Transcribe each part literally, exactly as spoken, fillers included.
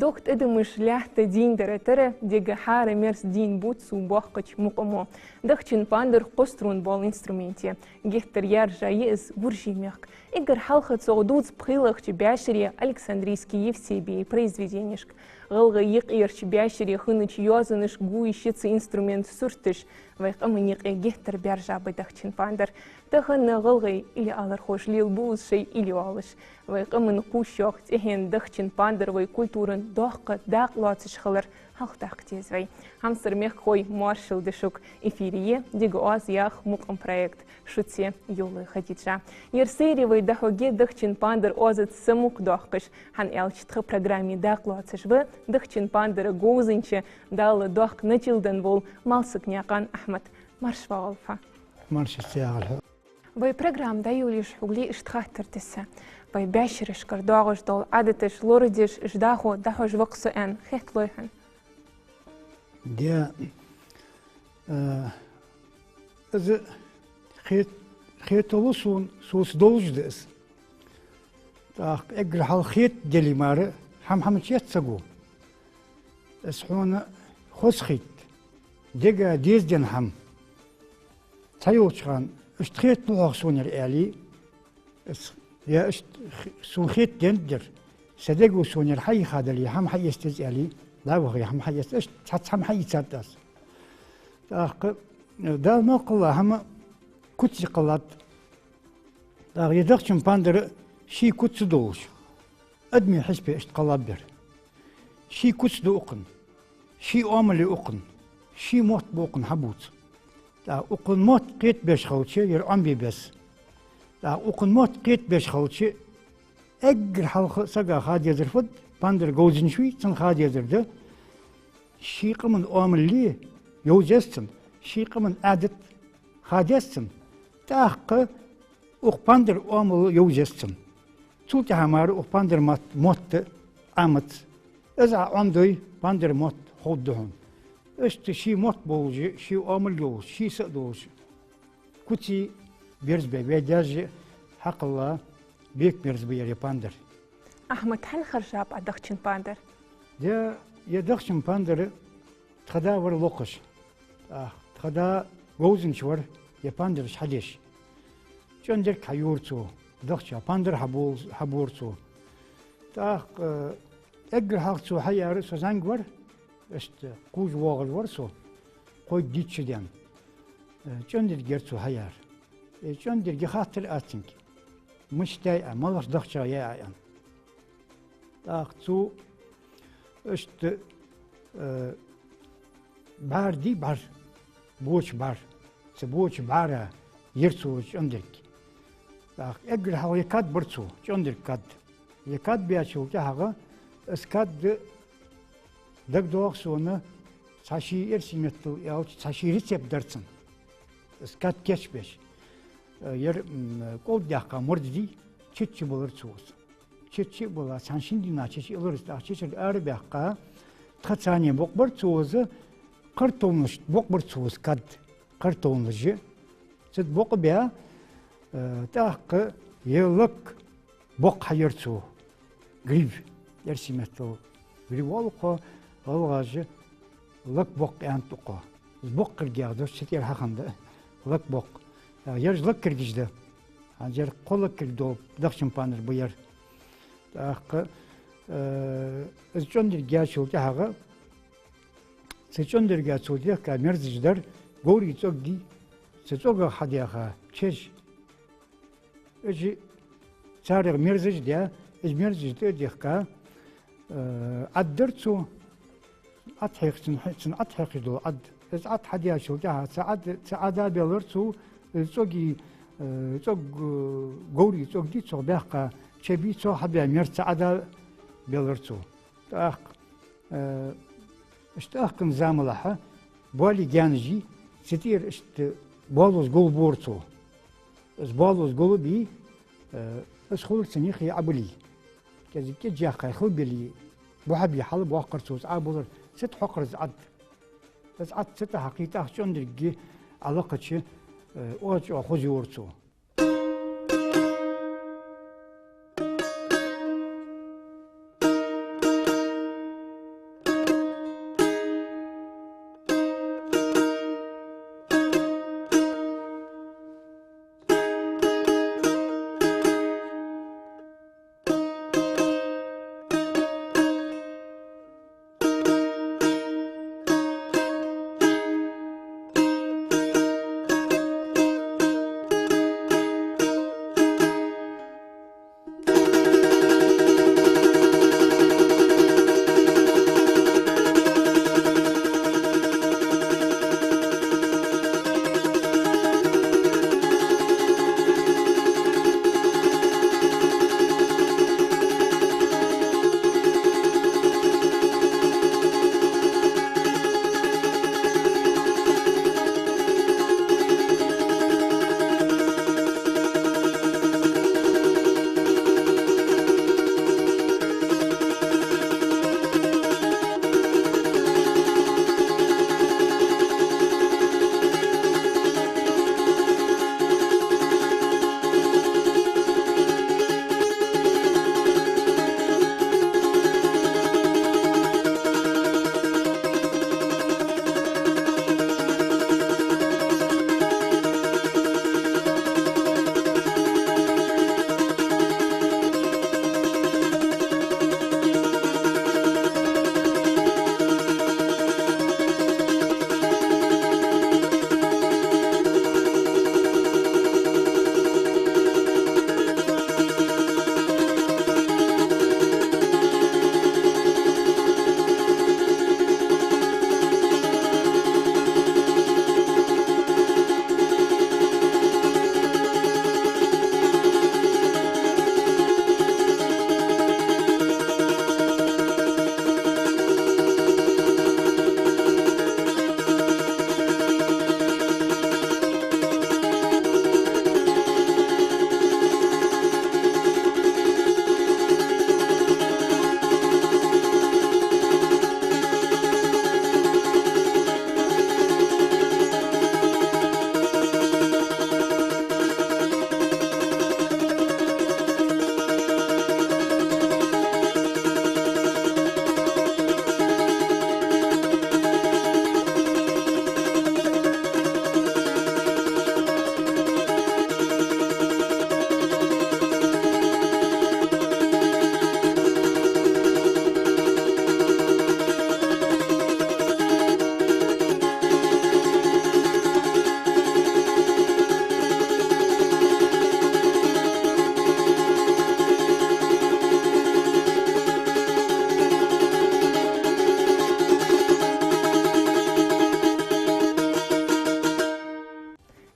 Дохк тӀадамаш лаьтта дийндар тара, дега хӀара мерза дийна бувц цо боккхача мукъамо. Дахчан пандар кхо струн бола инструмент я. Геттара яьржа я из Гуржий мехка. Эггара хьалха цох дувц пхелагӀча баьшере Александрийски Евсебий произведенешка. ГӀалгӀай юкъерча баьшере хиннача йоазонашка гуш я цу инструмента сурташ. Вай къаман юкъе геттара баьржа ба дахчан пандар. Тахан гӀалгӀай илли алархоша лелабу из шоай илли оалаш. Вай къаман кхувш йоагӀа цӀихен дахчан пандар вай культуран доккха дакъа лоацаш хилар хьалхадаккха деза вай. Хьамсара мехкахой, моаршал да шуга. Эфире я «Дега оаз» яха мукъам проект. Шуца я Йовлой Хадижа. Ер сере вай дӀахьоргья дахчан пандар оазаца самукъадоаккхаш, хӀана аьлча тха программе дакъа лоацаш ва дахчан пандара говзанча, Дала доккха начал денна вола Малсагнаькъан Ахьмад. Марша воагӀалва хьо. Марша ца ягӀалва хьо. Вай программа дӀайолалуш хьогара иштта хаттар да са. Вай баьшерашкара доагӀаш дола Ӏадаташ лорадеш, уж дӀахо дӀахьош ва-кх со аьнна хеталой хьона? Де, э, из хет-, хеталу сона, соца долаш да из. ТӀаккха эггара хьалха хетаделе мара, хӀама-хӀама чет ца гу. Из хьона хоза хийтта, дега дезаденна хӀама. Цхьайолча хана, иштта хеталу хьогӀ сонера аьле, из, е иштта х-, сона хетаденнадар, са дега сонера хьайихадале, хӀама хьаэца деза аьле, дӀавахе, хӀама хьаэца, иштта цхьацца хӀама хьаийцад аз. ТӀаккха, э, Дала мел кхелла хӀама куц я кхеллад. ТӀаккха ер дахчан пандар ший куц долаш, адамий хьисапе иштта кхеллаб ер. Ший куц да укхун, ший оамал я укхун, ший мотт ба укхун хьабувца. ТӀаккха укхун мотт кхетабеш хилча, ер Ӏомабе беза. ТӀаккха укхун мотт кхетабеш хилча, эггара хьалха сага ха дезар фуд, пандар говзанчои, цунна ха дезар да, ший къаман оамал йовза еза цунна, ший къаман Ӏадат ха деза цунна, тӀаккха укх пандара оамал йовза еза цунна. Цул тӀехьагӀа мара укх пандара мотт, мотт Ӏамац. Из Ӏа Ӏомадой, пандара мотт ховргда хьона. Иштта ший мотт болаш, ший оамал йолаш, ший са а долаш, куций берзабаь, вай даьша хьакхелла бекаберзабаь ер пандар. Ахьмад, хьан харжаб Ӏа дахчан пандар? Де, ер дахчан пандар тха да вар локхаш. ТӀаккха тха да говзанча вар, ер пандараш хьадеш. ЧӀондерг хьайора цо, дахча пандар хьабол-, хьабора цо. ТӀаккха, э, эггара хьалха цо хьаяьр, со зӀамига вар, иштта кхувш воагӀаш вар со, кхойтта-дийтта шу даьнна. Э, чӀондерг яр цо хьаяьр. Э, чӀондерга хаттар аз цунга: «Мишта яьй Ӏа, малагӀча дахчах яьй Ӏа?» — аьнна. ТӀаккха цо иштта, э, бӀар дий, бӀар, боча бӀар. Цу боча бӀара яр цо чӀондерг. ТӀаккха эггара хьалха ер кад бир цо, чӀондерга кад. Ер кад баьчул тӀехьагӀа, из кад, дагадоагӀа сона, цхьа ший, эрсий меттала аьлча, цхьа ший рецепт дар цун. Из кад кийчбеш. Э, ер, м, кӀолд даьккха морд дий, чичча балар цо из. Чичча а бала, цхьан-шин дийнахьа чичча а лур из, тӀаккха чиччарг арабаьккха, тха царна бокъабир цо из, картонашта бокъабир цо из кад, картонаш. Цу тӀа бокъабаь, э, тӀаккха ер лаг боккха хьаяр цо. Гриф, эрсий меттала гриф оал укхо, гӀалгӀаша лаг боккха аьннад укхо. Из боккхарг яха дош цу тӀера хьахиннад, лаг боккха. Ераш лаг киргаш да. ХӀанз ер кхо лаг кирг дола дахчан пандар ба ер. ТӀаккха, э, из чӀондерг яьчул тӀехьагӀа, цу чӀондерга цо дехка мерзаш дар говрий цӀоги, цу цӀогах хьадаьха чеш. Уж царех мерзаш даь, уж мерзаш тӀа а дехка, э, Ӏад дир цо, Ӏад хьекх-, цун хье-, цун Ӏад хьекхаш дола Ӏад. Из Ӏад хьадаьчул тӀехьагӀа цу Ӏад-, цу Ӏада белар цо, э, цӀоги, э, цӀог, э, говрий цӀог дий, цох баьккха чеби, цох хьабаь мерза цу Ӏада белар цо. ТӀаккха, э, иштта ахкан замалахьа, боалий гаьнаш йий, цу тӀера иштта боалоза гул бора цо. Из боалоза гул бий, э, из хулар цун юхе Ӏобилий. КӀезига кӀеж яьккхай хила билий, бухьа бий хьалбоаккхар цо из Ӏобулар, цу тӀа хьокхар из Ӏад. Из Ӏад цу тӀа хьакхий, тӀаккха чӀондерга Ӏолакхача, э, оаз чӀоагӀа хоза йора цо.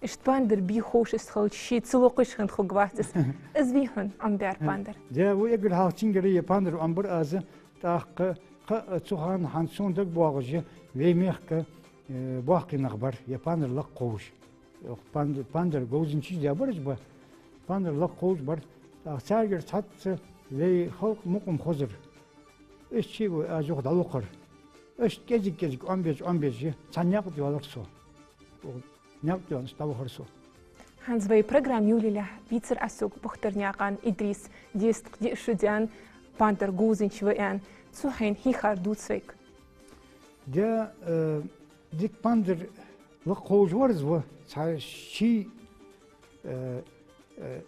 Иштта пандар бе ховш из хилча, ше ца локхаш хинна хургвац из. Из вий хьона Ӏомабаьр пандар? Да, вай эггара хьалха цунгара ер пандар Ӏомабир аз, тӀаккха кхы а цу хана хӀанз сона дагабоагӀаш, вай мехка, э, боккхий нах бар ер пандар лакха кховш. Пандар, пандар говзанчаш да бараш ба, пандар лакха кховш бар. ТӀаккха царгара цхьацца вай халкъа мукъам хозар. Иштта ше вай аз юха дӀалокхар. Иштта кӀезиг-кӀезиг Ӏомабеш, Ӏомабеш, цхьа наькъ тӀа йоалар со. Наькъ тӀа йоалаш дӀавахар со. ХӀанз вай программа йолалехь, дийцар Ӏа сога Бухтарнаькъан Идрис, дезткъа диъ шу даьнна пандар говзанча ва аьнна, цо хьайна хьийхар дувца вайга. Да, э, дика пандар лакха кховш вар из ва, цхьа ший, э, э,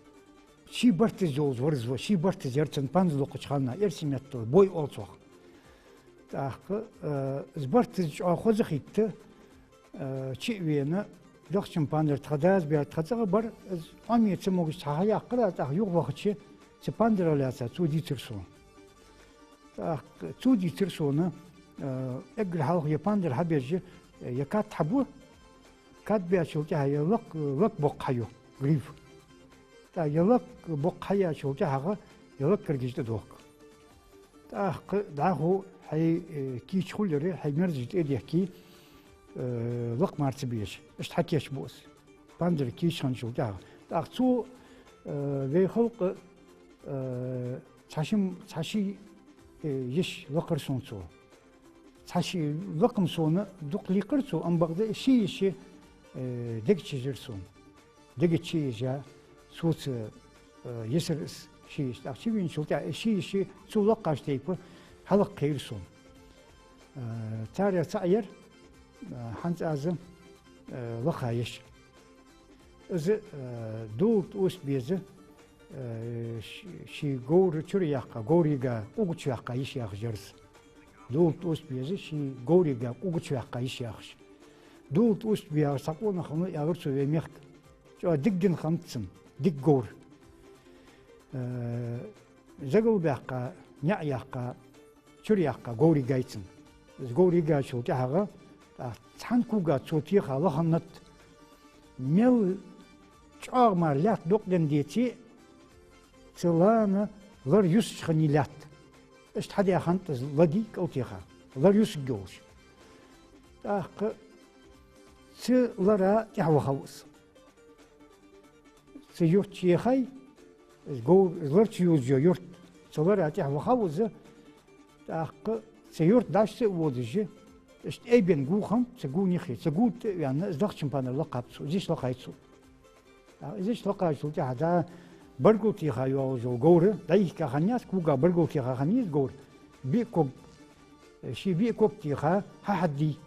ший барт из йолаш вар из ва, ший барт из яр цун пандар локхача хана, эрсий меттала бой оал цох. ТӀаккха, э, из барт из чӀоагӀа хоза хетта, э, чу а вена, Дахчан пандар тха дас бер тха цӀагӀа бар, из Ӏомае ца могаш цхьа хьаяьккхар аз, тӀаккха юхавахача, цу пандарах лаьца цо дийцар сона. ТӀаккха цо дийцар сона, э, эггара хьалха ер пандар хьабеш, э, ер кад хьабу, кад баьчул тӀехьагӀа ер лакха, лакха боккха хьаю, гриф. ТӀаккха ер лакха боккха хьаяьчул тӀехьагӀа ер лакха каргаж тӀадохка. ТӀаккха дӀахо хьай, э, кийча хулар, хьай мерзаш тӀа а дехке, э, лакха мара ца безаш. Иштта хьакийчбу из. Пандар кийча хинначул тӀехьагӀа. ТӀаккха цо, э, вай халкъа, э, цхьа ши, цхьа ши, э, йиша лакхар сона цо. Цхьа ши лакха-м сона дукха лийкхар цо, амма бакъда ши йиша, э, дега чу езар сона. Дега чу еза, цо ца, э, йисар из ши йиша. ТӀаккха чувеначул тӀехьагӀа ши йиша цо лакхача тайпара хьалакхийра сона. Э, царех цаӀ яр, э, хӀанз аз, э, лакха йиша. Из, э, Дулат Устбеза, э, ш-, ший говра чура яьккха, говра йига къу гучаваьккха йиша яхаш яр из. Дулат Устбеза ший говра йига къу гучаваьккха йиша яхаш. Дулат Устбе яхаш цхьа къонах хиннав, аьлар цо, вай мехка. ЧӀоагӀа дика дин хиннад цун, дика говр. Э, загалбаьккха, наӀа яьккха, чура яьккха говра йига я цун. Из говра йигаячул тӀехьагӀа, тӀаккха цхьан кога цо теха лаха нат, мел чӀоагӀа мара лаьтта дукха денна деце а, цу лана лар юсаш хиннай лаьтта. Иштта хьадаь хиннад из ладий кӀалтеха, лар юсаргйолаш. ТӀаккха цу лара тӀехьавахав из. Цу юрта чу яхай, из говр, из лар чу йолаш йола юрт, цу лара тӀехьавахав из, тӀаккха цу юрта дӀаса а водаш, иштта айбен гу хиннаб цу гун юхе, цу гу тӀа а ваьнна, из Дахчан пандар лакхаб цо, из йиша лакхай цо. ТӀаккха из йиша лакхачул тӀехьагӀа дӀа баргал теха йоалаш йола говр дӀайихка хиннаяц, кога баргал теха хиннай из говр. Биъ ког, ший биъ ког теха хьахьаддий.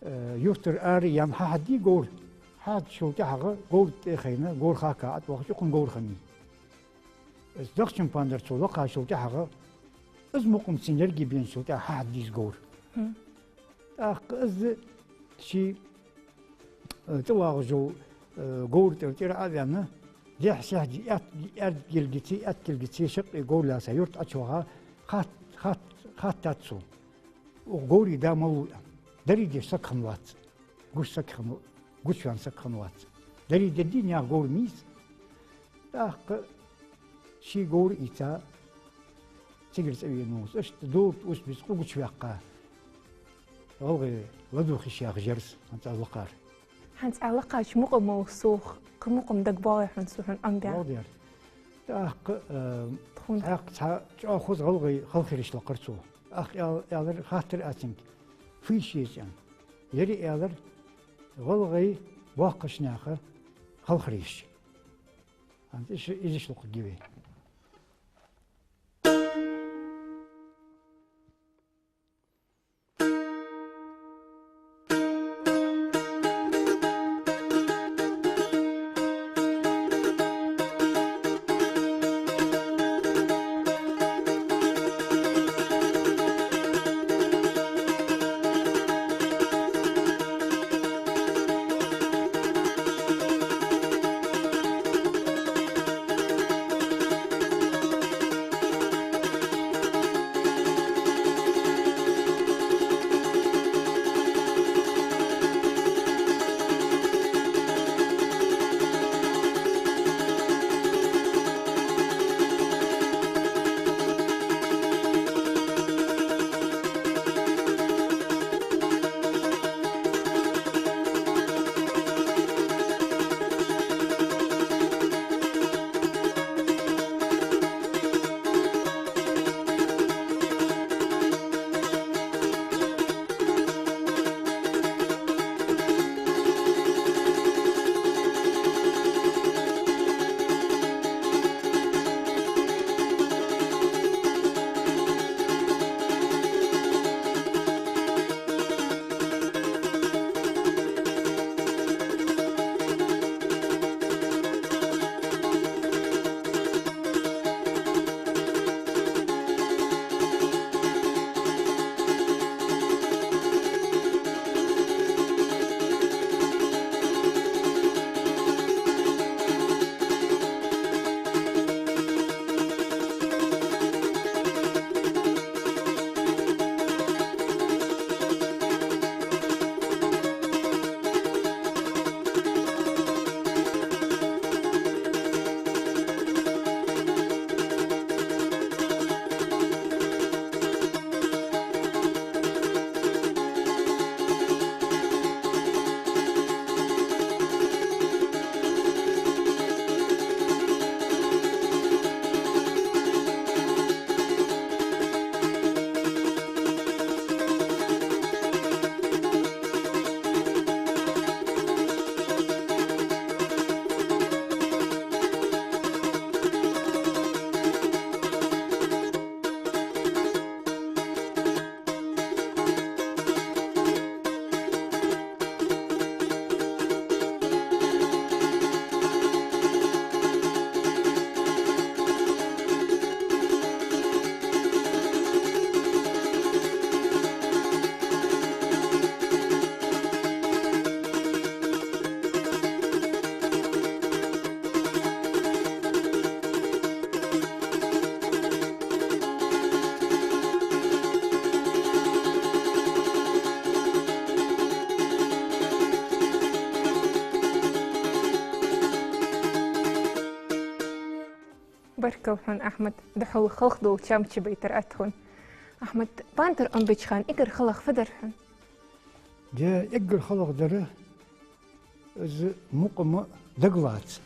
Э, юртара ара а яьнна хьахьаддий говр. Хьахьаддачул тӀехьагӀа говра тӀа а хайна, говр хьака ӀотӀавахача укхун говр хиннай. Из Дахчан пандар цо лакхачул тӀехьагӀа, из мукъам цун яргий беначул тӀехьагӀа хьахьаддий из говр. ТӀаккха из ший, э, тӀавагӀаш йола, э, говра тӀера тӀера а ваьнна, дехьа-сехьа ди аьт-, аьрдилгици, аьттилгици шаккхе говр лаьца юрта Ӏочуваха хат-, хат-, хаттад цо. Укх говрий да малув аьнна. Дарий деш саг хиннавац. Гуш саг хиннав, гучаваьнна саг хиннавац. Дарий дедий наьха говр мийца. ТӀаккха ший говр ийца, цигара цӀавена ва из. Иштта Дулат Устбеза къу гучаваьккха гӀалгӀай ладувгӀа йиша яхаш яр из, хӀанз аз лакхар. ХӀанз Ӏа лакхача мукъамал совгӀа кхы мукъам дагабоагӀий хьона, цо хьона Ӏомабаь? БоагӀа дер. ТӀаккха, э, тхона тӀаккха цхьа чӀоагӀа хоза гӀалгӀай халхараш лакхар цо. Ах аьл-, аьлар, хаттар аз цунга, фу йиша я из аьнна. Ер а аьлар, гӀалгӀай боккхача наьха халхараш. ХӀанз из, из йиша локхаргья вай. Баркал хьона, Ахьмад, духхьал халхадола чам чубайтар атта хьона. Ахьмад, пандар Ӏомабеча хана эггара халагӀа фу дар хьона? Де, эггара халагӀа дар, из мукъам дагалаца.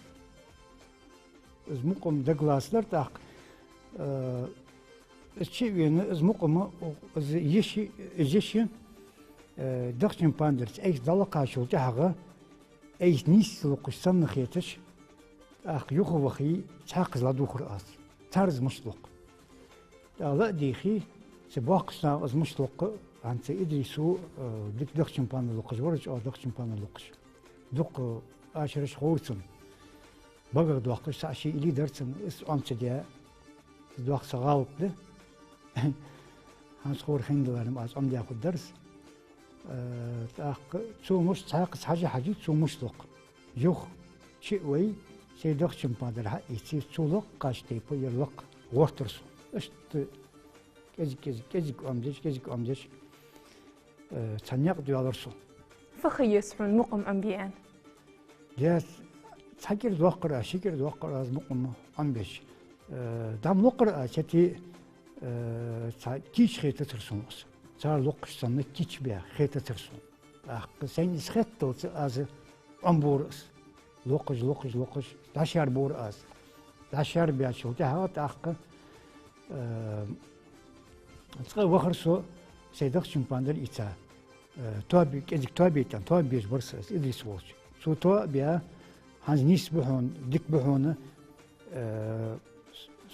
Из мукъам дагалацар тӀаккха, э, из чу а вена, из мукъам, из йиша, из йиша, э, дахчан пандарца айса дӀалакхачул тӀехьагӀа, айса нийсса локхаш санна хеташ, тӀаккха юха вахе, цхьаькха из ладувгӀар аз. Цар из мишта локх. ТӀаккха ладийгӀе, цу боккхача наха из мишта локх, хӀанз цу Идриса, э, дика дахчан пандар локхаш вар, чӀоагӀа дахчан пандар локхаш. Дукха ашараш ховра цун. БагагӀа доаккхаш, цхьа ши илли дар цун, из Ӏомадаь, из доккха са гӀалат да. ХӀанз ховр хинна даларе-м аз Ӏомадаь хургдар из. Э, тӀаккха цо мишта, цхьаькха из хьажа-хьажа, цо мишта локх. Юха чу а вай, сай дахчан пандар хьаийце, цо лакхача тайпара ер лакха гӀертар сона. Иштта кӀезиг-кӀезиг, кӀезиг Ӏомадеш, кӀезиг Ӏомадеш, э, цхьа никъ доаллар сона. Фу ховр хьона мукъам Ӏомабе аьнна? Де, цхьа кӀира доаккхар аз, ши кӀира доаккхар аз мукъам Ӏомабеш. Э, дӀа-м локхар аз, цхьатта, э, цхьа кийча хетацар сона из. Цар локхаш санна кийча баь хетацар сона. ТӀаккха сайна из хетталца аз Ӏомабора из. Локхаш, локхаш, локхаш, дӀашаьрбора аз. ДӀашаьрбаьчул тӀехьагӀа тӀаккха, э, цкъа вахар со сай дахчан пандар ийца. Э, тоаба, кӀезига тоаба тӀа, тоаба беш бар со, из Идрис волча. Цо тоаба баь, хӀанз нийсса ба хьона, дика ба хьона, э,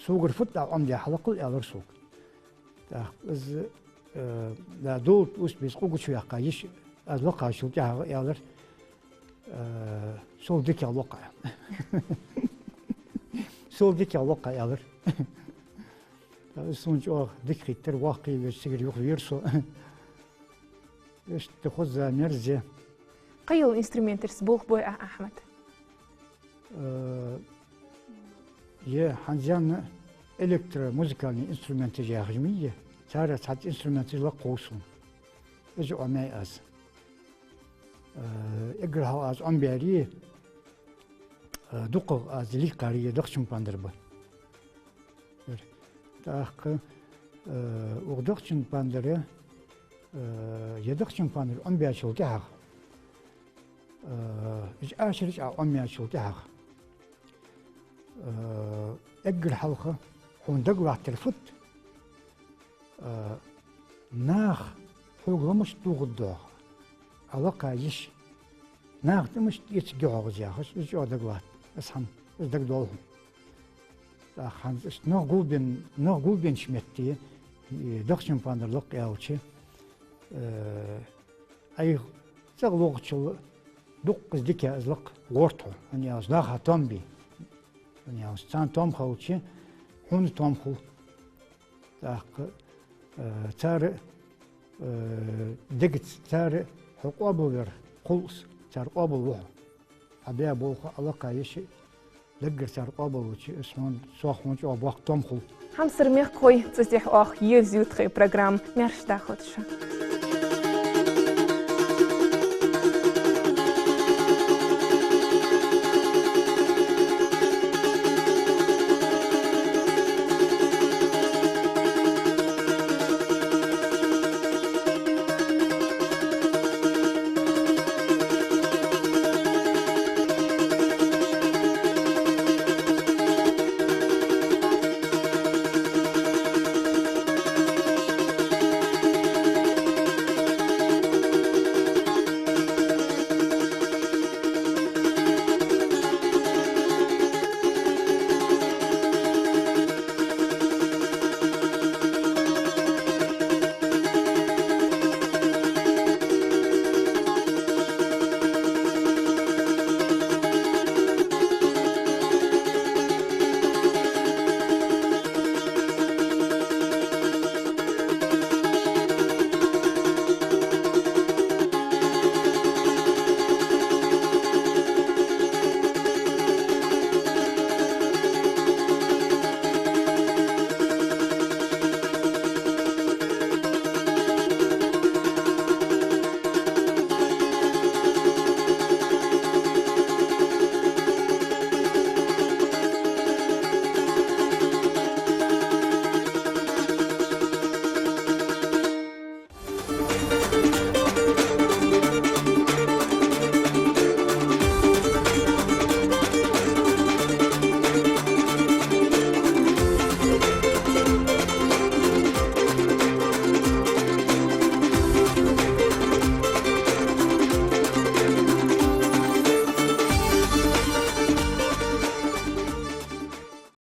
согара фуд Ӏа Ӏомадаь, хьалакхал, аьлар сога. ТӀаккха из, э, да, долт ус без къугачу яхка йиш, аз лакхачул тӀехьагӀа аьлар, э, сол дикагӀа локх Ӏа. Сол дикагӀа локх Ӏа, аьлар. Из сона чӀоагӀа дика хийттар, воккха веш цигара юхавера со. Иштта хоза мерза. Кхыйола инструменташца болх бой Ӏа, Ахьмад? Э, е, хӀанз янна электромузыкальный инструменташ яхаш ма йий, царех цхьацца инструменташ лакха хов сона. Уж Ӏомаяьй аз. Э, эггара хьалха аз Ӏомабаьри, э, дукхагӀа аз лийкхари дахчан пандар ба. ТӀаккха, э, укх дахчан пандар, э, е дахчан пандар Ӏомабаьчул тӀехьагӀа, э, уж ашараш Ӏа Ӏомаяьчул тӀехьагӀа, э, эггара хьалха хьона дагалаттар фуд, э, наха хьога ламаш дувгӀаргда хьога, Ӏа лакха йиш. Наха тӀа мишта эцаргья хьо из яхаш, из чӀоагӀа дагалатт, из хӀама, из дагадоал хьона. ТӀаккха хӀанз иштта нах гулбен-, нах гулбеннача метте, э, дахчан пандар лакха аьлча, э, Ӏайха цӀагӀа лохачул дукха из дика из лакха гӀерт хьо, хӀана аьлча наха тоам бе. ХӀана аьлча царна тоам хилча, хьона тоам хул. ТӀаккха, э, цар, э, дегаца цар хьо къоабалвер хул из, цар къоабалву хьо. Ӏа баь болх Ӏа лакха йиш, даггара цар къоабалвича, из хьона, цох хьона чӀоагӀа боккха тоам хул. Хьамсара мехкахой, цу тӀа оаха ерзаю тха программа. Маьрша дахалда шо.